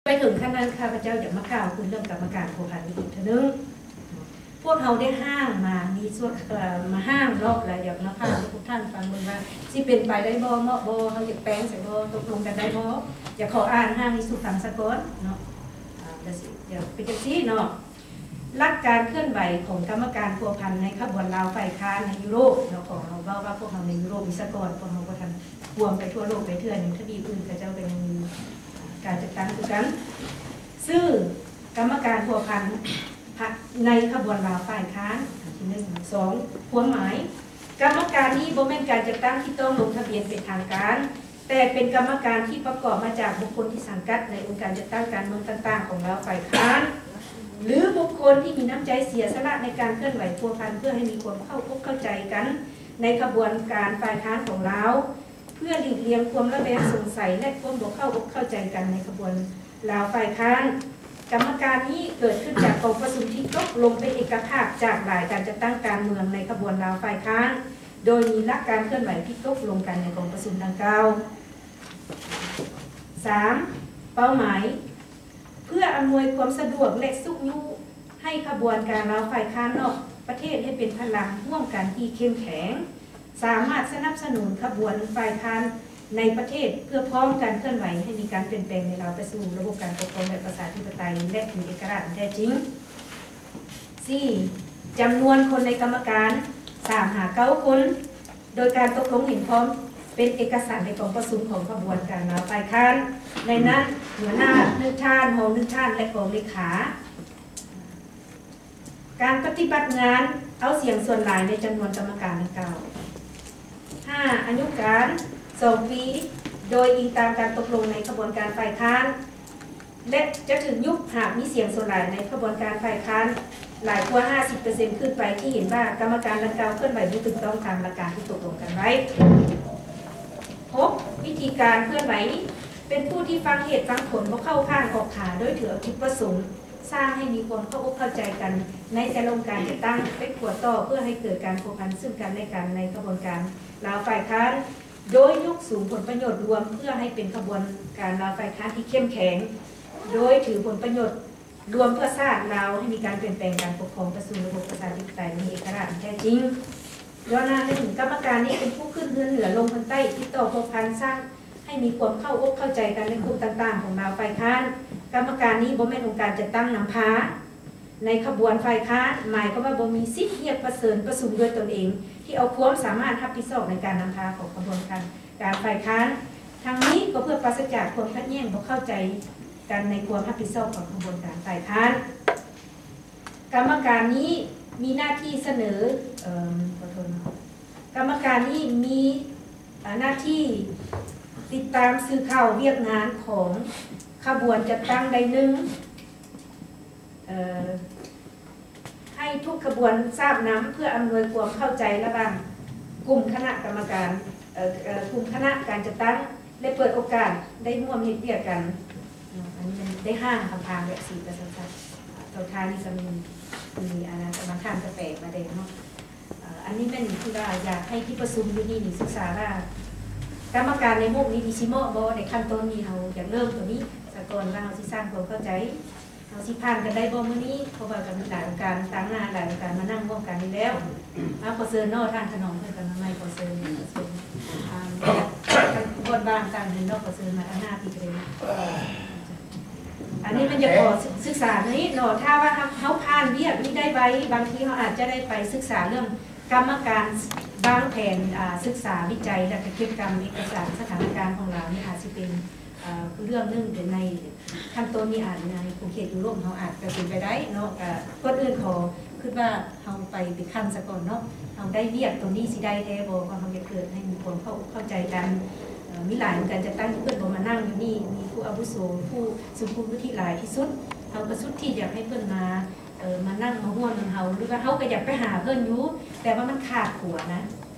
ໄປເຖິງຂັ້ນນັ້ນ ຂ້າພະເຈົ້າຢາກມາກ່າວເຖິງເລື່ອງກຳມະການພົວພັນອີກເທື່ອໜຶ່ງ. ພວກເຮົາໄດ້ຮ່າງມາ ມີສ່ວນ ເອີ່ ມາຮ່າງເນາະ ແລະ ຢາກມາຜ່ານໃຫ້ພວກທ່ານຟັງເບິ່ງວ່າ ຊິເປັນໄປໄດ້ບໍ່ ເໝາະບໍ່ ເຮົາຢາກແປງໃສ່ບໍ່ ຕົກລົງກັນໄດ້ບໍ່. ຢາກຂໍອ່ານຮ່າງນີ້ສູ່ຟັງສາກ່ອນເນາະ. ອາ ແລ້ວຊິ ດຽວເປັນຈັ່ງຊີ້ເນາະ. ຫຼັກການເຄື່ອນໄຫວຂອງກຳມະການພົວພັນໃນຂະບວນລາວຝ່າຍຄ້ານໃນຢູໂຣບເນາະ, ຂອງເຮົາເວົ້າວ່າພວກເຮົາໃນຢູໂຣບນີ້ສາກ່ອນ, ພວກເຮົາບໍ່ທັນກວມໄປທົ່ວໂລກໄປເທື່ອ, ຍັງທະວີບອື່ນເຂົາເຈົ້າກໍຍັງມີການຈັດຕັ້ງຄືກັນ. ຊື່ກຳມະການພົວພັນໃນຂະບວນລາວຝ່າຍຄ້ານ ອັນທີໜຶ່ງ. ສອງ, ຄວາມໝາຍ. ກຳມະການນີ້ບໍ່ແມ່ນການຈັດຕັ້ງທີ່ຕ້ອງລົງທະບຽນເປັນທາງການ, ແຕ່ເປັນກຳມະການທີ່ປະກອບມາຈາກບຸກຄົນທີ່ສັງກັດໃນອົງການຈັດຕັ້ງການເມືອງຕ່າງໆຂອງລາວຝ່າຍຄ້ານ ຫຼື ບຸກຄົນທີ່ມີນ້ຳໃຈເສຍສະຫຼະໃນການເຄື່ອນໄຫວພົວພັນ ເພື່ອໃຫ້ມີຄວາມເຂົ້າອົກເຂົ້າໃຈກັນໃນຂະບວນການຝ່າຍຄ້ານຂອງລາວ, ເພື່ອຫຼີກລ່ຽງຄວາມລະແວງສົງໄສ ແລະ ຄວາມບໍ່ເຂົ້າອົກເຂົ້າໃຈກັນໃນຂະບວນລາວຝ່າຍຄ້ານ. ກຳມະການນີ້ເກີດຂຶ້ນຈາກກອງປະຊຸມທີ່ຕົກລົງເປັນເອກະພາບຈາກຫຼາຍການຈັດຕັ້ງການເມືອງໃນຂະບວນລາວຝ່າຍຄ້ານ, ໂດຍມີຫຼັກການເຄື່ອນໄຫວທີ່ຕົກລົງກັນໃນກອງປະຊຸມດັ່ງກ່າວ. ສາມ, ເປົ້າໝາຍ. ເພື່ອອຳນວຍຄວາມສະດວກ ແລະ ຊຸກຍູ້ໃຫ້ຂະບວນການລາວຝ່າຍຄ້ານນອກປະເທດໃຫ້ເປັນພະລັງຮ່ວມກັນທີ່ເຂັ້ມແຂງ, ສາມາດສະໜັບສະໜູນຂະບວນຝ່າຍຄ້ານໃນປະເທດ ເພື່ອພ້ອມການເຄື່ອນໄຫວໃຫ້ມີການປ່ຽນແປງໃນລາວໄປສູ່ລະບົບການປົກຄອງແບບປະຊາທິປະໄຕ ແລະ ເປັນເອກະລາດອັນແທ້ຈິງ. ສີ່, ຈຳນວນຄົນໃນກຳມະການ ສາມຫາເກົ້າຄົນ, ໂດຍການຕົກລົງເຫັນພ້ອມເປັນເອກະສານໃນກອງປະຊຸມຂອງຂະບວນການລາວຝ່າຍຄ້ານ, ໃນນັ້ນຫົວໜ້າໜຶ່ງທ່ານ, ຮອງໜຶ່ງທ່ານ ແລະ ກອງເລຂາ. ການປະຕິບັດງານເອົາສຽງສ່ວນຫຼາຍໃນຈຳນວນກຳມະການດັ່ງກ່າວ. ຫ້າ, ອາຍຸການ ສອງປີ, ໂດຍອີງຕາມການຕົກລົງໃນຂະບວນການຝ່າຍຄ້ານ ແລະ ຈະຖືກຍຸບຫາກມີສຽງສ່ວນຫຼາຍໃນຂະບວນການຝ່າຍຄ້ານຫຼາຍກວ່າຫ້າສິບເປີເຊັນຂຶ້ນໄປ ທີ່ເຫັນວ່າກຳມະການດັ່ງກ່າວເຄື່ອນໄຫວບໍ່ຖືກຕ້ອງຕາມຫຼັກການທີ່ຕົກລົງກັນໄວ້. ຫົກ, ວິທີການເຄື່ອນໄຫວ ເປັນຜູ້ທີ່ຟັງເຫດຟັງຜົນ ບໍ່ເຂົ້າຂ້າງອອກຂາ ໂດຍຖືເອົາຈຸດປະສົງ ສ້າງໃຫ້ມີຄວາມເຂົ້າອົກເຂົ້າໃຈກັນໃນແຕ່ລະອົງການຈັດຕັ້ງ ໄປຂົວຕໍ່ເພື່ອໃຫ້ເກີດການພົວພັນຊຶ່ງກັນແລະກັນໃນຂະບວນການລາວຝ່າຍຄ້ານ, ໂດຍຍົກສູງຜົນປະໂຫຍດລວມເພື່ອໃຫ້ເປັນຂະບວນການລາວຝ່າຍຄ້ານທີ່ເຂັ້ມແຂງ, ໂດຍຖືຜົນປະໂຫຍດລວມເພື່ອຊາດລາວໃຫ້ມີການປ່ຽນແປງການປົກຄອງໄປສູ່ລະບົບປະຊາທິປະໄຕ ແລະ ມີເອກະລາດອັນແທ້ຈິງ. ຍ້ອນວ່າ ໜຶ່ງ, ກຳມະການນີ້ເປັນຜູ້ຂຶ້ນເຮືອນເໜືອລົງເມືອງໃຕ້ ຕິດຕໍ່ພົວພັນ ສ້າງ ໃຫ້ມີຄວາມເຂົ້າອົກເຂົ້າໃຈກັນໃນກຸ່ມຕ່າງໆຂອງລາວຝ່າຍຄ້ານ. ກຳມະການນີ້ບໍ່ແມ່ນອົງການຈັດຕັ້ງນຳພາໃນຂະບວນຝ່າຍຄ້ານ, ໝາຍຄວາມວ່າບໍ່ມີສິດຮຽກປະເຊີນປະຊຸມດ້ວຍຕົນເອງ ທີ່ເອົາຄວາມສາມາດຮັບຜິດຊອບໃນການນຳພາຂອງຂະບວນການ ການຝ່າຍຄ້ານ. ທັງນີ້ກໍເພື່ອປາສະຈາກຄວາມຂັດແຍ່ງບໍ່ເຂົ້າໃຈກັນໃນຄວາມຮັບຜິດຊອບຂອງຂະບວນການຝ່າຍຄ້ານ. ກຳມະການນີ້ມີໜ້າທີ່ສະເໜີ ເອີ ຂໍໂທດເນາະ ກຳມະການນີ້ມີ ເອີ ໜ້າທີ່ຕິດຕາມສື່ຂ່າວວຽກງານຂອງຂະບວນຈັດຕັ້ງໃດໜຶ່ງ ເອີ ໃຫ້ທຸກຂະບວນຊາບນຳ ເພື່ອອຳນວຍຄວາມເຂົ້າໃຈລະຫວ່າງກຸ່ມຄະນະກຳມະການ ເອີ ເອີ ກຸ່ມຄະນະການຈັດຕັ້ງ ແລະ ເປີດໂອກາດໄດ້ຮ່ວມເຮັດວຽກກັນເນາະ. ອັນນີ້ແມ່ນໄດ້ຮ່າງຄຳຖາມແບບສີ່ປະຊາຊົນ ເຈົ້າທ່ານນີ້ກໍມີ ມີອັນນັ້ນ ບາງທ່ານກໍແປມາໄດ້ເນາະ. ເອີ ອັນນີ້ແມ່ນທີ່ວ່າຢາກໃຫ້ທີ່ປະຊຸມຢູ່ນີ້ນີ້ສຶກສາວ່າ ກຳມະການໃນໂຮງນີ້ນີ້ຊິເໝາະບໍ່? ໃນຂັ້ນຕົ້ນນີ້ເຮົາຢາກເລີ່ມຕົວນີ້ສາກ່ອນ ວ່າເຮົາຊິສ້າງຄວາມເຂົ້າໃຈ ເຮົາຊິຜ່ານກັນໄດ້ບໍ່ມື້ນີ້? ເພາະວ່າກໍມີຫຼາຍອົງການຕາງໜ້າ ຫຼາຍອົງການມານັ່ງຮ່ວມກັນນີ້ແລ້ວ. ເອົາ ຂໍເຊີນເນາະ ທ່ານຖະໜອມເພິ່ນກໍມາໃໝ່ ຂໍເຊີນ ຂໍເຊີນ ອ່າ ບ່ອນວ່າງຕ່າງເດີນເນາະ ຂໍເຊີນມາທາງໜ້າທີ່ກໍໄດ້. ອັນນີ້ມັນຈະຂໍສຶກສານີ້ເນາະ ຖ້າວ່າເຮົາ ເຮົາຜ່ານວຽກນີ້ໄດ້ໄວ ບາງທີເຮົາອາດຈະໄດ້ໄປສຶກສາເລື່ອງກຳມະການວາງແຜນ ອ່າ ສຶກສາວິໄຈ ແລ້ວກໍເກັບກຳເອກະສານສະຖານະການຂອງລາວນີ້ ອາດຊິເປັນ ເອີ ເລື່ອງໜຶ່ງໃນຂັ້ນຕົ້ນນີ້ ອາດໃນຂົງເຂດຢູໂຣບເຮົາອາດຈະເປັນໄປໄດ້ເນາະ. ກໍກ່ອນອື່ນຂໍຄິດວ່າເຮົາໄປເປັນຂັ້ນສາກ່ອນເນາະ ເຮົາໄດ້ວຽກຕົງນີ້ຊິໄດ້ແທ້ບໍ່ ເພາະເຮົາຢາກເກີດໃຫ້ມີຄວາມເຂົ້າອົກເຂົ້າໃຈກັນ. ເອີ ມີຫຼາຍອົງການຈັດຕັ້ງທີ່ເພິ່ນບໍ່ມານັ່ງຢູ່ນີ້ ມີຜູ້ອາວຸໂສ ຜູ້ຊົງຄຸວຸດທິຫຼາຍທີ່ສຸດ ເຮົາກໍສຸດທີ່ຢາກໃຫ້ເພິ່ນມາ ເອີ ມານັ່ງມາຮ່ວມນຳເຮົາ ຫຼືວ່າເຮົາກໍຢາກໄປຫາເພິ່ນຢູ່ ແຕ່ວ່າມັນຂາດຂົວນະ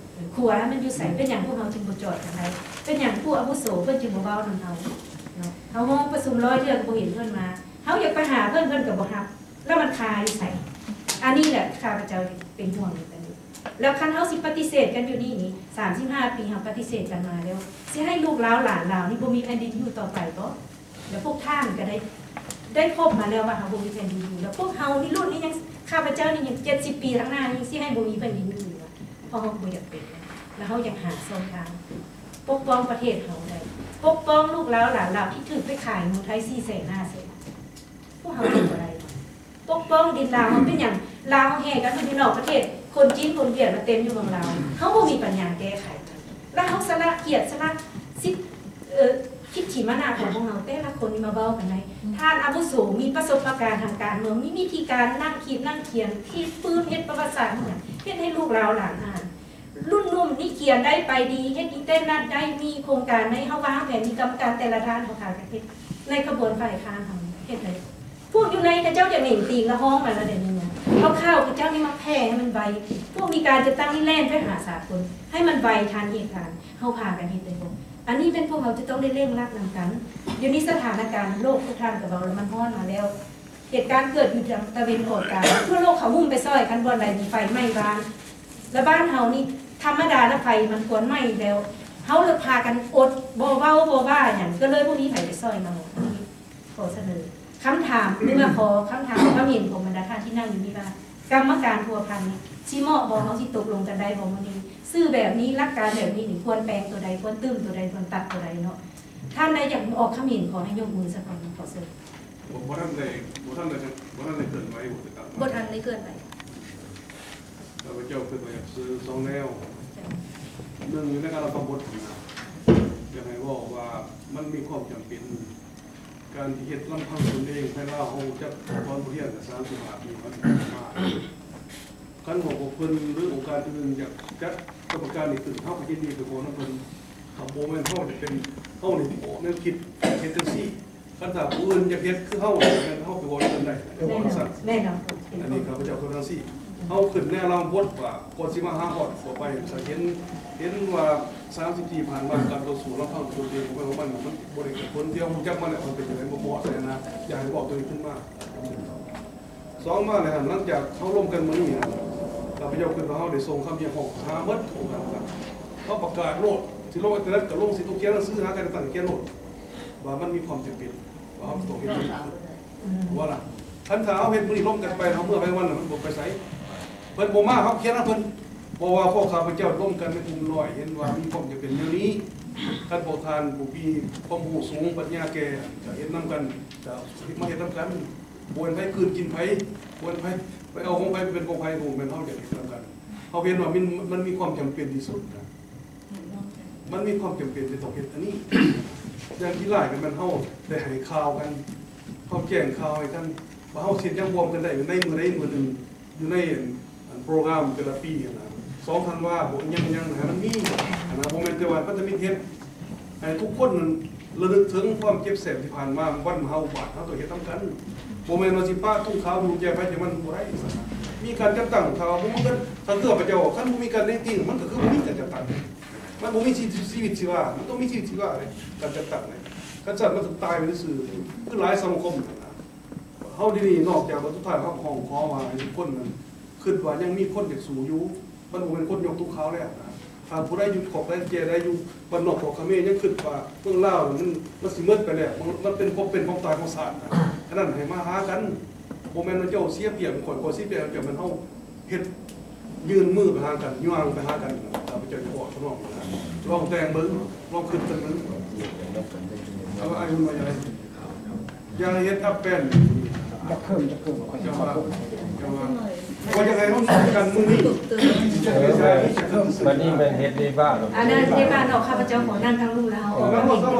ຂົວມັນຢູ່ໃສ? ເປັນຫຍັງພວກເຮົາຈຶ່ງບໍ່ຈອດກັນໄດ້? ເປັນຫຍັງຜູ້ອາວຸໂສເພິ່ນຈຶ່ງບໍ່ເວົ້ານຳເຮົາເນາະ? ເຮົາຮ້ອງປະຊຸມຮ້ອຍເທື່ອກໍບໍ່ເຫັນເພິ່ນມາ ເຮົາຢາກໄປຫາເພິ່ນ ເພິ່ນກໍບໍ່ຮັບ ແລ້ວມັນຄາຢູ່ໃສ? ອັນນີ້ແຫຼະຂ້າພະເຈົ້າເປັນຫ່ວງຢູ່ ແລ້ວຄັນເຮົາຊິປະຕິເສດກັນຢູ່ນີ້ນີ້ ສາມສິບຫ້າປີເຮົາປະຕິເສດກັນມາແລ້ວ ຊິໃຫ້ລູກລາວຫຼານລາວນີ້ບໍ່ມີແຜ່ນດິນຢູ່ຕໍ່ໄປບໍ່? ແລ້ວພວກທ່ານກໍໄດ້ ໄດ້ພົບມາແລ້ວວ່າເຮົາບໍ່ມີແຜ່ນດິນຢູ່ ແລ້ວພວກເຮົານີ້ລຸ້ນນີ້ຍັງ ຂ້າພະເຈົ້ານີ້ຍັງເຈັດສິບປີທາງໜ້ານີ້ ຊິໃຫ້ບໍ່ມີແຜ່ນດິນຢູ່ຫວະ ເພາະເຮົາບໍ່ຢາກເປັນ ແລ້ວເຮົາຢາກຫາຊ່ອງທາງປົກປ້ອງປະເທດເຮົາໄດ້ ປົກປ້ອງລູກລາວຫຼານລາວທີ່ຖືກໄປຂາຍຢູ່ໄທສີ່ແສນຫ້າແສນ ພວກເຮົາເຮັດບໍ່ໄດ້ ປົກປ້ອງດິນລາວເຮົາເປັນຫຍັງ? ລາວເຮົາແຫ່ກັນໄປຢູ່ນອກປະເທດ ຄົນຈີນຄົນຫວຽດມາເຕັມຢູ່ເມືອງລາວ ເຮົາບໍ່ມີປັນຍາແກ້ໄຂ ແລ້ວເຮົາສະຫຼະກຽດສະຫຼະສິດ ເອີ ທິດຖິມານະຂອງພວກເຮົາ ແຕ່ລະຄົນນີ້ມາເວົ້າກັນໄດ້ ທ່ານອາວຸໂສມີປະສົບປະການທາງການເມືອງ ມີວິທີການນັ່ງຄິດນັ່ງຂຽນ ທີ່ຟື້ນເຮັດປະຫວັດສາດເມືອງ ເຮັດໃຫ້ລູກລາວຫຼານອ່ານ ລຸ້ນໜຸ່ມນີ້ຂຽນໄດ້ໄປດີ ເຮັດອິນເຕີເນັດໄດ້ ມີໂຄງການໃນ ເຮົາວາງແຜນ ມີກຳມະການແຕ່ລະດ້ານ ເຮົາພາກັນເຮັດ ໃນຂະບວນຝ່າຍຄ້ານເຮົາເຮັດໄດ້ ພວກຢູ່ໃນເຂົາເຈົ້າຢາກເໜັງຕີນລະຮອງມາລະເດນີ້ນະ ເອົາຂ່າວເຂົາເຈົ້ານີ້ມາແຜ່ໃຫ້ມັນໄວ ພວກມີການຈັດຕັ້ງນີ້ແລ່ນໄປຫາສາກົນ ໃຫ້ມັນໄວທັນເຫດການ ເຮົາພາກັນເຮັດໄດ້ບໍ່? ອັນນີ້ແມ່ນພວກເຮົາຈະຕ້ອງໄດ້ເລັ່ງລັດນຳກັນ ດຽວນີ້ສະຖານະການໂລກ ພວກທ່ານກໍເວົ້າແລ້ວ ມັນຮ້ອນມາແລ້ວ ເຫດການເກີດຢູ່ທາງຕາເວັນອອກກາງ ທົ່ວໂລກເຂົາຫຸ້ມໄປຊ່ອຍ ຄັນບ່ອນໃດມີໄຟໄໝ້ບ້ານ ແລະ ບ້ານເຮົານີ້ທຳມະດານະ ໄຟມັນຄວນໄໝ້ແລ້ວ ເຮົາລະພາກັນອົດ ບໍ່ເວົ້າບໍ່ວ່າຫຍັງ ກໍເລີຍບໍ່ມີໃຜໄປຊ່ອຍເຮົາ ອັນນີ້ຂໍສະເໜີຄຳຖາມ ຫຼືວ່າຂໍຄຳຖາມຄວາມເຫັນຂອງບັນດາທ່ານທີ່ນັ່ງຢູ່ນີ້ວ່າ ກຳມະການພົວພັນນີ້ ຊິເໝາະບໍ່? ເຮົາຊິຕົກລົງກັນໄດ້ບໍ່ມື້ນີ້? ຊື່ແບບນີ້ ຫຼັກການແບບນີ້ນີ້ ຄວນແປງຕົວໃດ? ຄວນຕື່ມຕົວໃດ? ຄວນຕັດຕົວໃດເນາະ? ທ່ານໃດຢາກອອກຄຳເຫັນ ຂໍໃຫ້ຍົກມືສາກ່ອນ ຂໍເຊີນ. ບໍ່ ບໍ່ທັນໄດ້ ບໍ່ທັນໄດ້ ບໍ່ທັນໄດ້ເຄື່ອນໄຫວບໍ່? ບໍ່ທັນໄດ້ເຄື່ອນໄຫວ. ຂ້າພະເຈົ້າເຄື່ອນໄຫວສອງແນວ. ໜຶ່ງ ຢູ່ໃນການລັດຖະບົດຫັ້ນນະ ຢາກໃຫ້ເວົ້າວ່າມັນມີຄວາມຈຳເປັນ ການທີ່ເຮັດລຳພັງຕົນເອງ ໃນລາວເຮົາຮູ້ຈັກ ຕອນບໍ່ຮຽນກໍສາມສິບຫ້າປີ ມັນມາ ຄັນວ່າພວກເພິ່ນ ຫຼື ອົງການອື່ນຢາກຈັດກຳມະການນີ້ຂຶ້ນ ເຮົາກໍຍິນດີໄປຂໍນຳເພິ່ນ. ຖ້າບໍ່ແມ່ນເຮົາຈະເປັນ ເຮົານີ້ອອກແນວຄິດເຮັດຈັ່ງຊີ້ ຄັນຖ້າຜູ້ອື່ນຢາກເຮັດຄືເຮົາ ແມ່ນເຮົາໄປເວົ້ານຳເພິ່ນໄດ້ ເຂົາເວົ້າຈັ່ງຊັ້ນ. ແມ່ນແລ້ວ ອັນນີ້ຂ້າພະເຈົ້າເວົ້າຈັ່ງຊີ້ ເຮົາຂຶ້ນແນວລາວບົດວ່າ ກ່ອນຊິມາຫາຮອດທົ່ວໄປ ເຫັນ ເຫັນວ່າສາມສິບປີຜ່ານມາ ການຕໍ່ສູ້ລຳພັງຕົນເອງຂອງໃຜຂອງມັນ ມັນບໍ່ໄດ້ເກີດຜົນ ທີ່ເຮົາຮູ້ຈັກມາແລ້ວ ມັນເປັນຈັ່ງໃດ ບໍ່ ບໍ່ວ່າໃສ່ນະ ຢ່າໃຫ້ເວົ້າຕົວນີ້ຂຶ້ນມາ. ສອງມາແລ້ວຫັ້ນ ຫຼັງຈາກເຮົາລົມກັນມື້ນີ້ຫັ້ນ ຂ້າພະເຈົ້າຄິດວ່າເຮົາໄດ້ສົ່ງຄຳຮຽກຮ້ອງຫາໝົດອົງການຕ່າງໆ ເຮົາປະກາດໂລດ ຊິລົງອິນເຕີເນັດກໍລົງ ຊິຕ້ອງຂຽນໜັງສືຫາໃຜຕ່າງໆຂຽນໂລດ ວ່າມັນມີຄວາມຈຳເປັນ ວ່າເຮົາຕ້ອງເຮັດ ວ່າລະ ຄັນຖ້າເຮົາເຮັດມື້ນີ້ລົມກັນໄປ ເຮົາເມືອໄປວັນນັ້ນ ມັນບໍ່ໄປໃສ ເພິ່ນບໍ່ມາ ເຮົາຂຽນນຳເພິ່ນ ເພາະວ່າພວກຂ້າພະເຈົ້າລົມກັນໃນກຸ່ມນ້ອຍ ເຫັນວ່າມີຄວາມຈຳເປັນແນວນີ້ ຄັນພວກທ່ານຜູ້ມີຄວາມຮູ້ສູງ ປັນຍາແກ່ ຈະເຮັດນຳກັນ ຈະມາເຮັດນຳກັນ. ບໍ່ແມ່ນໃຜກືນກິນໃຜ ບໍ່ແມ່ນໃຜໄປເອົາຂອງໃຜໄປເປັນຂອງໃຜ ບໍ່ແມ່ນເຮົາຢາກເຮັດນຳກັນ ເຮົາເຫັນວ່າມັນ ມັນມີຄວາມຈຳເປັນທີ່ສຸດນະ ມັນມີຄວາມຈຳເປັນທີ່ຕ້ອງເຮັດອັນນີ້ ຢ່າງທີ່ຫຼາຍກໍແມ່ນເຮົາໄດ້ໃຫ້ຂ່າວກັນ ເຮົາແຈ້ງຂ່າວໃຫ້ກັນ ວ່າເຮົາຊິເຮັດຫຍັງຮ່ວມກັນໄດ້ໃນມື້ໃດມື້ໜຶ່ງ ຢູ່ໃນອັນ ອັນໂປຣແກຣມແຕ່ລະປີຫັ້ນນະ ສອງທັນວາ ບໍ່ ຫຍັງໆ ໃຫ້ມັນມີຫັ້ນນະ ບໍ່ແມ່ນແຕ່ວ່າພັນທະມິດເຮັດ ໃຫ້ທຸກຄົນນັ້ນລະນຶກເຖິງຄວາມເຈັບແສບທີ່ຜ່ານມາ ວັນເຮົາບາດເຮົາຕ້ອງເຮັດນຳກັນ ບໍ່ແມ່ນວ່າຊິປະທຸງຂາວຢູ່ແຈໃຜແຈມັນ ບໍ່ໄດ້ ມີການຈັດຕັ້ງ ຖ້າວ່າບໍ່ມີເງິນ ຖ້າຄືຂ້າພະເຈົ້າ ຄັນບໍ່ມີການເລດຕິງ ມັນກໍຄືບໍ່ມີການຈັດຕັ້ງ ມັນບໍ່ມີຊີ ຊີວິດຊີວາ ມັນຕ້ອງມີຊີວິດຊີວາເດ້ ການຈັດຕັ້ງເດ້ ຄັນຊັ້ນມັນຕ້ອງຕາຍໄປຊື່ໆ ຄືຫຼາຍສັງຄົມຫັ້ນນະ ເຮົາດຽວນີ້ນອກຈາກວ່າສຸດທ້າຍເຮົາຮ້ອງຂໍວ່າໃຫ້ທຸກຄົນນັ້ນ ຄິດວ່າຍັງມີຄົນຢາກສູ້ຢູ່ ມັນບໍ່ແມ່ນຄົນຍົກທຸງຂາວແລ້ວນະ ຖ້າຜູ້ໃດຢູ່ຂອບໃດແຈໃດຢູ່ບ້ານນອກຂອບຂະເມ ຍັງຄິດວ່າເມືອງລາວມັນ ມັນຊິໝົດໄປແລ້ວ ມັນ ມັນເປັນຄວາມເປັນຄວາມຕາຍຂອງຊາດນະ ອັນນັ້ນໃຫ້ມາຫາກັນ ບໍ່ແມ່ນວ່າເຈົ້າເສຍປຽບຂ້ອຍ ຂ້ອຍເສຍປຽບເຈົ້າ ແມ່ນເຮົາເຮັດ ຍື່ນມືໄປຫາກັນ ຍ່າງໄປຫາກັນ ຂ້າພະເຈົ້າຈະບອກທຳນອງນັ້ນນະ ລອງແຕ່ງເບິ່ງ ລອງຄິດກັນເບິ່ງ ເອົາ ອ້າຍຫຸ່ນວ່າຫຍັງ ຢ່າເຮັດອັບແປນ ຢາກເພີ່ມ ຢາກເພີ່ມ ເຈົ້າວ່າ ເຈົ້າວ່າ ວ່າຢາກໃຫ້ເຮົານຳກັນມື້ນີ້ ເອີ ແມ່ນ ບັດນີ້ແມ່ນເຮັດໃນບ້ານ ອັນນັ້ນໃນບ້ານເນາະ ຂ້າພະເຈົ້າຂໍນັ່ງທາງລຸ່ມແລ້ວ ເອີ